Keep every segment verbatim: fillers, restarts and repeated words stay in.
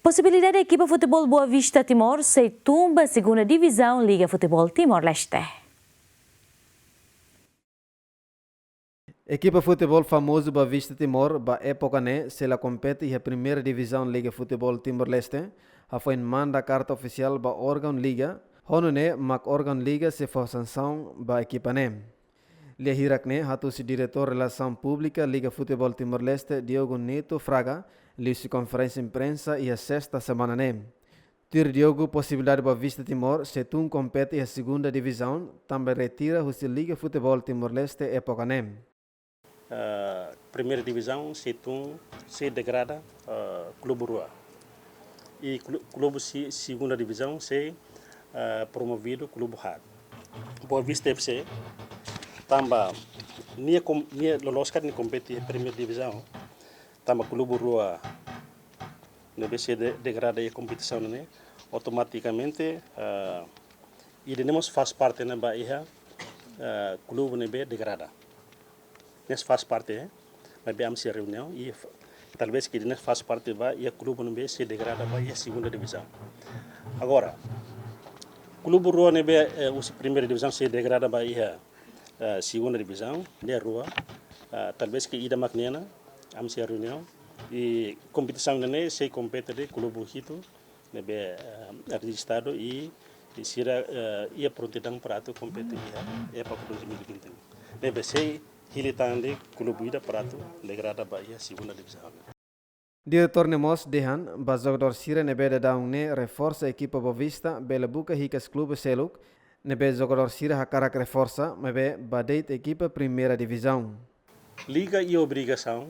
Posibilidade ekipa futeból Boa Vista Timor sei tun ba segunda divizaun Liga Futeból Timor-Leste. Ekipa futeból famozu Boa Vista Timor ba époka ne'e sei la kompete iha primeira divizaun Liga Futeból Timor-Leste, hafoin manda karta ofisiál ba órgaun liga, ho nune'e mak órgaun liga sei fó sansaun ba ekipa ne'e. Lia hirak ne'e hatusi Diretór Relasaun Públika Liga Futeból Timor-Leste, Diogo Neto Fraga, liuhusi konferénsia imprensa iha sesta semana ne'e. Tuir Diogo, posibilidade Boa Vista Timor sei tun kompete iha segunda divizaun, tanba retira husi Liga Futeból Timor-Leste époka ne'e. Ah, primeira divizaun sei tun, sei degrada, ah, klube rua. I klu-, klube si-, segunda divizaun sei, ah, promovidu klube haat. Boa Vista F C, tanba nia kom-, nia loloos katak nia kompete primeira divizaun, tanba klube rua ne'ebé sei de-, degrada iha kompetisaun ne'e, automatikamente, ah, ida-ne'e mós faz parte ne'e ba iha, ah, klube ne'ebé degrada. Ne'e faz parte, eh, maibé ami sei reuniaun i f-, talvés ke ida-ne'e faz parte ba iha klube ne'ebé sei degrada ba iha segunda divizaun. Agora, klube rua ne'ebé, eh, husi primeira divizaun sei degrada ba iha, eh, segunda divizaun, ne'e rua, ah, talvés ke ida mak ne'e ona, ami sei reuniaun, i kompetisaun ne'e sei kompete de'it klube hitu ne'ebé, eh, rejistadu i, i sira, eh, iha prontidaun para atu kompete iha EPAC dois mil e vinte e um. Ne'ebé sei hili tan de'it klube ida para atu degrada ba iha segunda divizaun. Diretór ne'e mós dehan, ba jogadór sira ne'ebé daudaun ne'e reforsa ekipa Boa Vista, bele buka hikas klube seluk, ne'ebé jogadór sira hakarak reforsa, maibé ba de'it ekipa primeira divizaun. Liga iha obrigasaun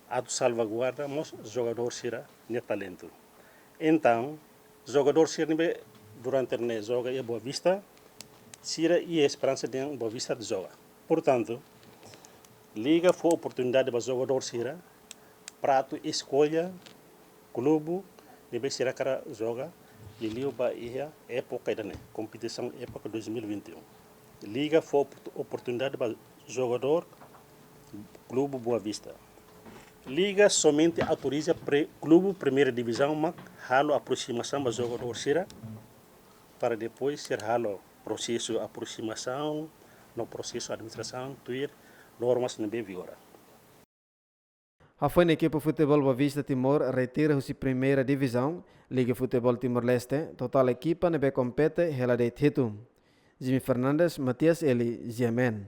atu salvaguarda mós jogadór sira-nia talentu. Entaun, jogadór sira ne'ebé durante ne'e joga iha Boa Vista, sira iha esperansa dehan Boa Vista atu joga. Portantu, Liga fó oportunidade ba jogadór sira para atu eskolla klube ne'ebé sira hakarak joga, liuliu ba iha époka ida-ne'e, kompetisaun EPAC dois mil e vinte e um. Liga fó opor-, oportunidade ba jogadór klube Boa Vista. Liga somente autoriza pre-, klube primeira divizaun mak halo aproximasaun ba jogadór sira, para depois sira halo prosesu aproximasaun no prosesu administrasaun tuir normas ne'ebé vigora. Hafoin ekipa futeból Boa Vista Timor retira husi primeira divizaun Liga Futeból Timor-Leste, totál ekipa ne'ebé kompete hela de'it hitu. Jimmy Fernandes, Matias Eli, G M N.